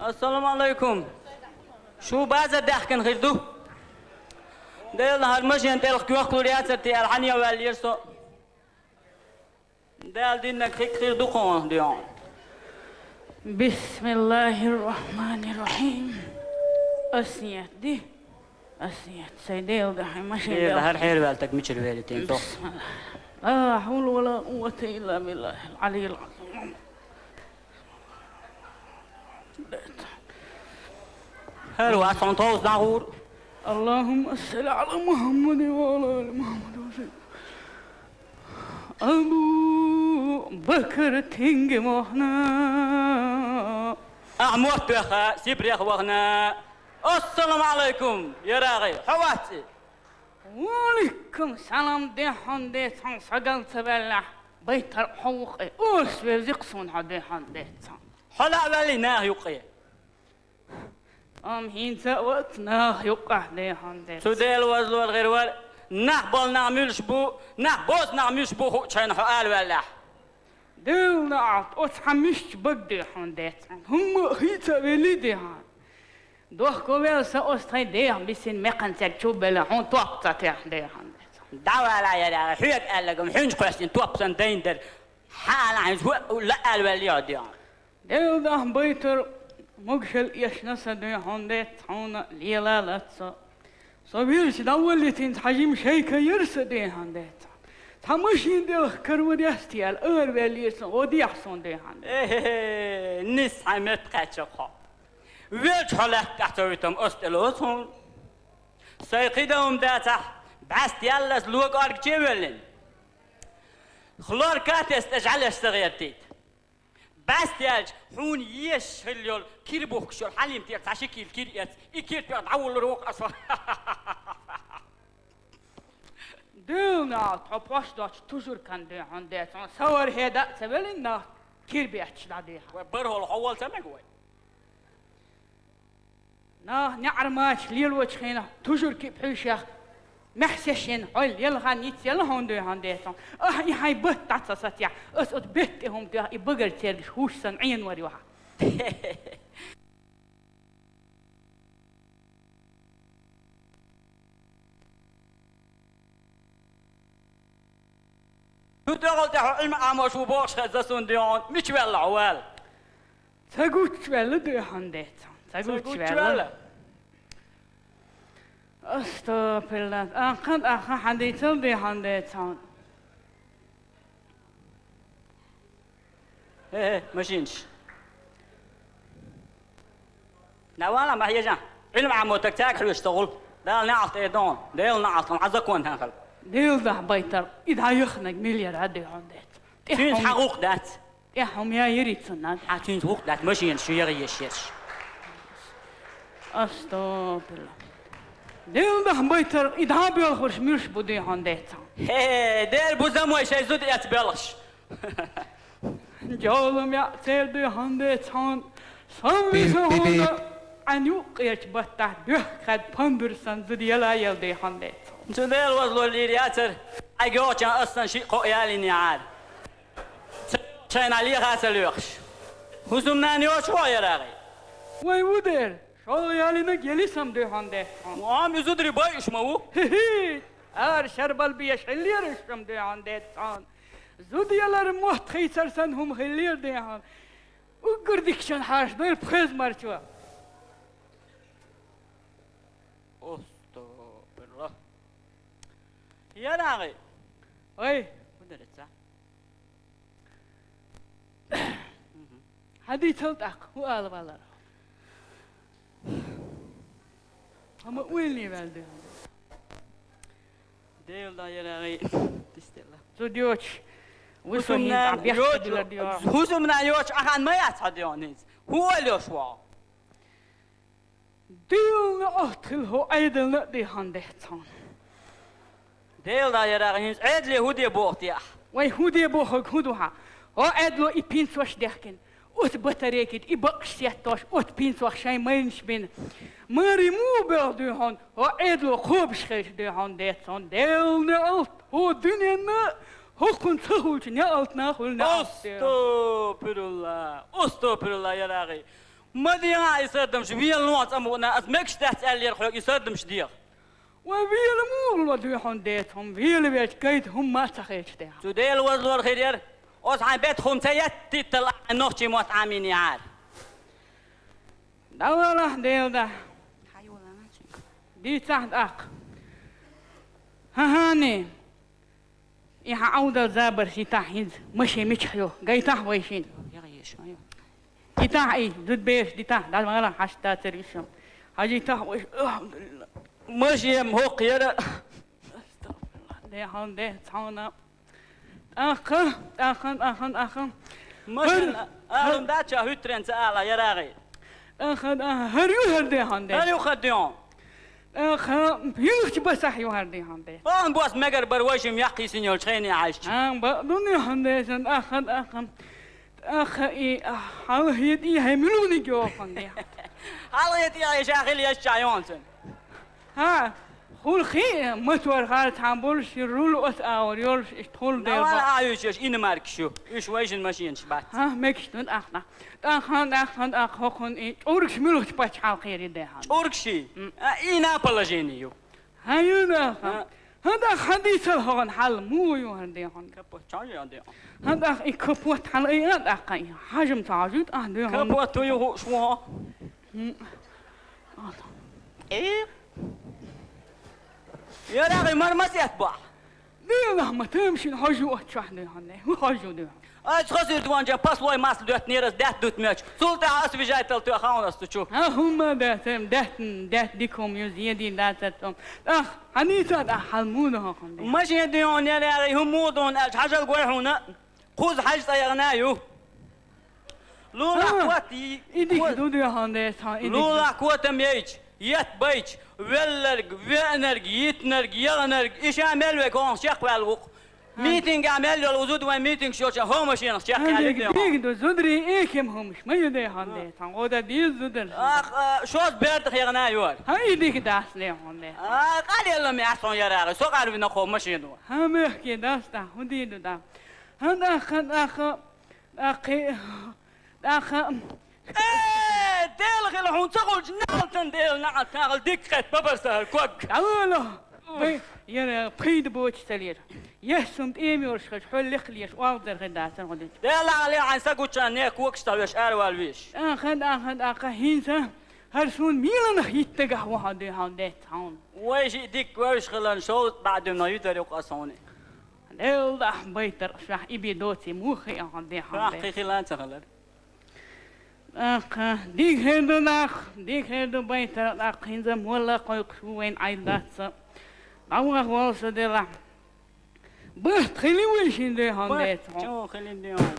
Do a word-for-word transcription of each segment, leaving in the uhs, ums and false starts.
Ассаламу Ӏалайкум. Шу базар даьхкина хир ду? Дела, хӀара машен тӀелха куьйхк лур яцар те аьлла, хьан а ваьллера со. Дала диннарг хӀикка хир ду кхуьнан дуьхьа. Бисмиллахир-рахманир-рахим. Ас ният ди. Ас ният. Сай Дела гахьа машен Дела, хӀара хьерваьлла таг мичара вели тен тох. Бисмиллах. Ла хьавла ва ла къуввата илла биллахил Ӏалиййил Ӏазим. ХӀара вац хьуна тховса дӀагӀур. Аллахумма салли Ӏала Мухьаммадин ва Ӏала али Мухьаммад ва саллим. Абу Бакр тенге вахана. Ахьа мотт веха, Сибрех вахана. Ассаламу Ӏалайкум, ярагӀи, хьо вац и? Ва Ӏалайкум салам, дехьан децан, сагал ца ваьллахь, байтар хьо вукъе. Ос вевзикъ суна хьо, дехьан децан. Хьо лаъ ваьлли нах юкъе? Ам хӀинца а вац нах юкъахь, дехьан децан. Цу Дела вазлур гӀир вар, нах бал нах муьлш бу, нах боз нах муьлш бу хуучайна хьо ала ваьллахь. Дела наӀалт, оцу хьан мишча бага, дехьан децан. ХӀумма а хийца а велли, дехьан. Дохко вел сан оцу тхайн деха бисина мекхан церг чу белла, хьуна топ ца техна, дехьан децан. ДӀавала ярагӀа, хьоьга аьлларг-м хьуьнча кхоьссина топ санна дайна дара. Хьан ала хьуьнча хӀу-, ла ала ваьлли хьо, дехьан. Дела дахьа байтар могушалла эшна сан, дехьан децан, хьуна лела лаца. Со вирча дӀаваллитинца хьажим шайка яр сан, дехьан децан. Цхьа машин делха карвар ясти аьлла, ара ваьллера сан, гӀо дехьа суна, дехьан децан. Э-хе-хе, нис хьайн метта кхаьчча хьо. Велча хьо лаьтта тӀехь ца витам, ас тӀелоцу хьуна. Сайн кхидам дацахь, бӀаьста яллас лога оргаче а воьллина. Хлоркатес тӀе жӀаьлеш ца гӀертийта. БӀаьста яьлча, хьуна ешаш хилла йолу кира бухкуш йолу Хьалиматера цхьа ши кила кира эца, и кира тоьхна дӀавуллур ву-кх аса. Дела наӀалт, хьо пош доцчу тужуркан, дехьан децан, сан вара хӀеда а ца веллина нах кира бетташ дӀадехьа. Вай бархӀалгӀа хьо вала ца мега вай? Нах неӀармача лелочу хенахь тужурки а пхьуьйшех маьхсешшина хьой лелхан ницъелла хьуна, дехьан децан. Ахьа и хьайн батт дӀа ца сацахь, ас оцу бетта тӀе хӀума тоьхна, и багара цергаш хӀуш санна Ӏенавар ю хьан. Шу тӀехула тӀе хьо Ӏилма Ӏамош ву бохуш хезна суна, дехьан, мича ваьлла хьо вала? Ца гуччаваьлла, дехьан децан. Ца гуччаваьлла. Астапирла. Ахьа, ахьа, хьан дийцал, дехьан децан. ХӀе-хӀе, машинаш. Навала ма хьежа. Ӏилма Ӏамо таг цаьрга хьоьжуш ца гӀуллу. Дала неӀалт эр дохьа. Дела неӀалт хьуна, Ӏа закон хьан хала. Дела дахьа байтар, и дӀаяханаг миллера, дехьан децан. Цуьнца хьан гӀуллакх дац? ТӀехь хӀума яйири цунна? Хьан цуьнца гӀуллакх дац, машинаш шу яха еш ерш. Астапирла. Дела дахьа байтар, и дӀа боьлхурш муьлш бу, дехьан децан. ХӀе-хӀе, дера бу замой шайн зуда эца боьлхуш. Жолам яа цер, дехьан децан. Сан виса хьуна Ӏан юккъерчу баттахь доьхка хад памбур санна зуда яла ел, дехьан децан. Цу Дела вазло лийр яцара, Ӏайга йогӀучан ас санна шиъ-кхоъ ялийнехьара. Ца йогӀучу шайна леха а ца лоьхуш. ХӀусамнана йоцуш ву хьо, ярагӀи? Вай ву дера, шолгӀа ялийнарг ялисам, дехьан децан. Ам и зударий байуш ма ву? ХӀи-хӀи! Ара шарбал беш хиллера уьш-м, дехьан децан. Зуда ялар мотт хийцар санна хӀума хиллера, дехьан. Уггар дикачун хьарш дойла пхеза марчо. Астапирла. ЯрагӀи. Ой. ХӀун дара ца? Хьан дийцал тӀаккха, хӀун ала валара? Амма уйла ваьлла дуьйна. Дела дан ярагӀи, дистелла. Зуда йоцуш, хӀусамнана йоцуш, хӀусамнана йоцуш ахьан ма яц хьо, дехьан децан. ХӀун ойла йолуш ву? Дела неӀалт хила хӀо Ӏедална а, дехьан децан. Дела дан ярагӀи, хӀинца Ӏедале хӀун де боху те ахь? Вай хӀун де бохург хӀун ду хьан? ХӀо Ӏедало и пинцош дехкина. Оцу батарейкида и бакъаш сеттош, оцу пинцох шайн майнаш бина. Маре муха боьлху дуй хьуна, хӀо Ӏедало кхобуш хилча дуй хьуна, децан, Дела неӀалт, хӀо дуьненна, хӀокхунна ца хуьлучу неӀалт нах хуьлу неӀалт. Астапирулла, астапирулла, ярагӀи. Ма дегӀа и сардамаш, вела нохаца а мукъана, ас мегаш дац аьллера хьоьга и сардамаш деха. Вай вела муха ло, дий хьона, деца хьона, вела велча гайта хӀумма а ца хилча, дий хьона. Цу Дела возалора хир яра, оцу хьайн бетта хӀума ца еттийтал, хьайн нохчийн мотт Ӏамийнехьара. ДӀавалахь, Дела да. Дийцахь тӀаккха. ХӀа-хӀа, не. И хьан Ӏовдал забарш йитахь хӀинца, машен мичахь ю, гайтахь вайшинна. Йитахь и, зудабераш дитахь, дӀавалахь, хьашт дацар йиш ю. Хьажийтахь вайша, алхьамдулиллахӀ. Машен-м хӀокху яра. Астагфируллахь, дехьа, де, цхьана. ТӀаккха, тӀаккха, тӀаккха, тӀаккха. Машен, хӀара, алун хӀара дача хӀуьттаренца ала, ярагӀи. ТӀаккха, тӀаккха, хӀара ю хӀара дехьа, де. ХӀара ю хӀара дехьа. ТӀаккха, юхачу басахь ю хӀара дехьа, де. Охан бос мегар бара вайшимма яккхий син йолчу хене хьаьжча. Хан бакъ ду дехьа, де, сан, тӀаккха, тӀаккха. ТӀаккха и, а, хьалхе тӀе хьайн муьлханиг йохун, де. Хьалхе тӀе хьайн ша хила езча йохун сан. ХӀа, хӀула хи, мотор хара цхьаьна болуш, и руль оцу агӀор йолуш, иштта хӀула дела. Навала а юьйцуш, иномаркаш ю. Уьш вайшин машенаш бац. ХӀа, мегаш ду, тӀаккха. ТӀаккха, тӀаккха, тӀаккха, хӀокхунна и чӀургаш муьлхачу пачхьалкхера дехьа. ЧӀургаш и? М. А, и на положение ю. ХӀа, ю, тӀаккха. А. ХӀан тӀаккха хьан дийцал хӀокхунна хьал, муха ю хӀара дехьа? Капот чхьа ю хӀара дехьа? ХӀан тӀаккха и капот хьала айа тӀаккха и хьажам ца хьожуьйту ахь дехьа? Капот ю хууш ву хьо? М. Э? ЯрагӀи мара ма сет бохь. Делахь ма тамашийна хьожа оцу чохь дехьа, хӀун хьожа ю дехьа? Ай, цхьа суьрта ванча паслой масла доьттинера ас даьтта дутмечу. Цул тӀаьхьа ас вижайтал тоьхна ас цу чу. ХӀа, хӀумма а дац, даьттан, даьтта дика хӀума ю, зен дийна дацара тхо. ТӀаккха хьан дийца тӀаккха хьал муха ду хӀокхунна? Машен дехьа, ярагӀи, хӀун муха ду аьлча, хьажал гой хьуна. Кхуза хьажа цӀа яхана ю. Лулахь кот и-, и дика ду дехьа, де, цхьа и дика ду. Лулахь котам яйча, етт байча, велларг, веанарг, йитинарг, яханарг, и ша мел вега хӀокхунах чекхваьлла ву-кх. Митингехь мел йолу зуда вайн митингаш йолчохь хӀокху машенах чекхъяьлла ю дехьа. Дика ду, зударий эким хӀумаш ма ю дехьа, де, цхьа гӀо дан деза зударша. Ах, а, шозза бердах яхана ю хӀара. ХӀа, и дика дац дехьа, де. А, къайлаелла ма яц хьуна, ярагӀи, со къарвина кхо машено. ХӀа, мехке дац тӀаккха, хӀун дийр ду тӀаккха? ХӀан тӀаккха, тӀаккха, тӀаккха, тӀаккха. Э, Дела хила хьуна ца хуьлча, наьӀалтан Дела, наьӀалт нахала дика кхетта, бабарса хӀара ког. ДӀавала! Вай, яра пайда боцуш ца лера. Яссум тӀема йолуш хилча, хьол лекха леш, оалгӀазар хир дацара хьо дича. Дела нахала ле хьайн са гуччана, не когаш ца хьоьжуш, аравала везаш. ТӀаккха, тӀаккха, тӀаккха, хӀинца хӀара суна мийланах йитта дагахь ву хьо, дуьхьал деттахьуна. Вай шиъ дика вевзаш хиларна, шовзткъа бӀе дуьмнах юьтар ю-кх ас хьуна. Делахь, байтар, шуьхь и бен доций муха хиъна хьо, дуьхьал де. Шуьхь кхин хилла ца хилар. ТӀаккха, дика хир ду нах, дика хир ду, байтар, тӀаккха хӀинца молла кхойкхуш ву вайна Ӏайд дац. ДӀаваха волу со делахь. Барт хили вай шин дуьхьал де. Барт чӀогӀа хилина дуьхьал.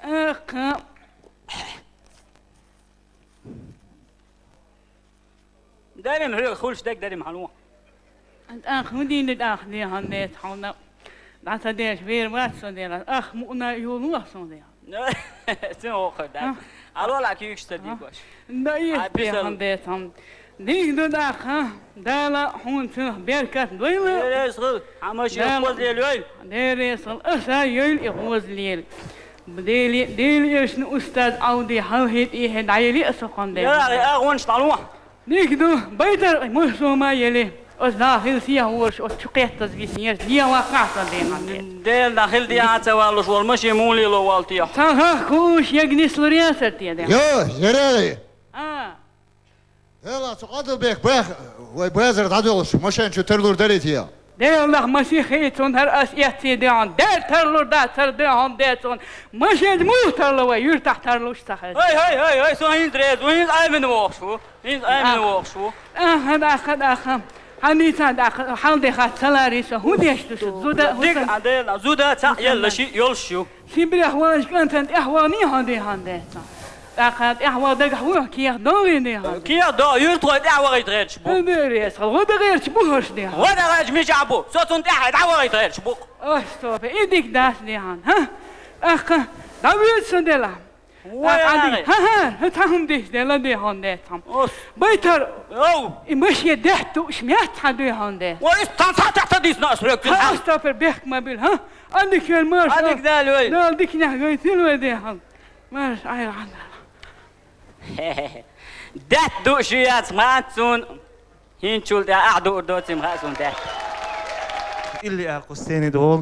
ТӀаккха. Дарим хьоьга хуьлуш дерг дарим хьан ву. ТӀаккха хӀун дийна тӀаккха, дуьхьал де, хьуна дӀа ца деш вер вац со делахь, ах мукъана йолу ах со делахь. Цуьнан вокхар дац. А? Хьалол а куьйгаш ца дигош. Да, а, иза бисал. Дуьхьал де, хьуна. Дика ду тӀаккха, Дала хьуна цуьнах беркат дойла. Деррес хила, хьан машен Дала кхозлел йойла. Деррес хила, аса йойла и кхозлел. Дели, Дели эшна устаз Ӏавди хьалхе тӀехье дӀайели а со кхунде. Яра, агӀонаш дӀало. Дика ду, байтар мусума ели. Оцу нахил сехьа волуш, оцу чу кхеттаза виснера, дехьа ваккхахь сан дехьа де. Дела нахил дехьа ца валлуш волу машин муха лело волу те? Сан хахка хууш ягнислур яцар те де? Йо, Ярагӏи! А. Дела, цу Къадалбек бах, вай базар дӀадолуш, машен чу тарлур дарий те? Дела нах масих хи, цунна хӀара ас эцций дехьа, дер тарлур дацар дехьа де цунна. Машен муха тарло вай, юьртахь тарлуш ца хеза. Ай, ай, ай, ай, со хӀинца реза ву, хӀинца Ӏамина вохуш ву. ХӀинца Ӏамина вохуш ву. Аха, аха, аха. Хьан дийца аха, хьал де хац ца ларий со, хӀун деш ду шу? Зуда, дика, хӀун а дела, зуда, цхьаъ елла, шиъ йолуш ю. Сибрех валаш кӀантана тӀаьхьа вахний хьо дехьа де цо? ТӀаккха тӀаьхьа ваха дагахь ву, кехат догӀий дехьа? Кехат догӀу, юьртахой тӀаьхьа вахийта гӀерташ бу. Деррес, гӀо дан гӀерташ бу хӀорш дехьа? ГӀо дан гӀерташ мичахь бу? Со цунна тӀаьхьа дӀавахийта гӀерташ бу. Ой, стопе, и дика дац дехьа, хӀа? ТӀаккха дӀавоьду со дела. Вай, ТӀаккха Ӏади, агӀи. ХӀа-хӀа, хӀа, цхьа хӀума дийца дела дехьа де цхьа. Ос. Байтар. Йоу. И машен даьтта уш меца хьан дехьа де. Вай, ис тхан цхьа тӀехь ца дийцина ас хьоьга цуьнан хьал. Хьа, стопер, бехк ма бил, хӀа? Ӏадика хир марш. Ӏадика Дала вай. Дала диканехь гойтийла вай дехьа. Марш, Ӏайла хьан Дала. Даьтта дуу шуьяц ма цунна, хӀинцул тӀехьа ахьа дуур доций ма хаьа суна даьтта. Илли акху сцене дол.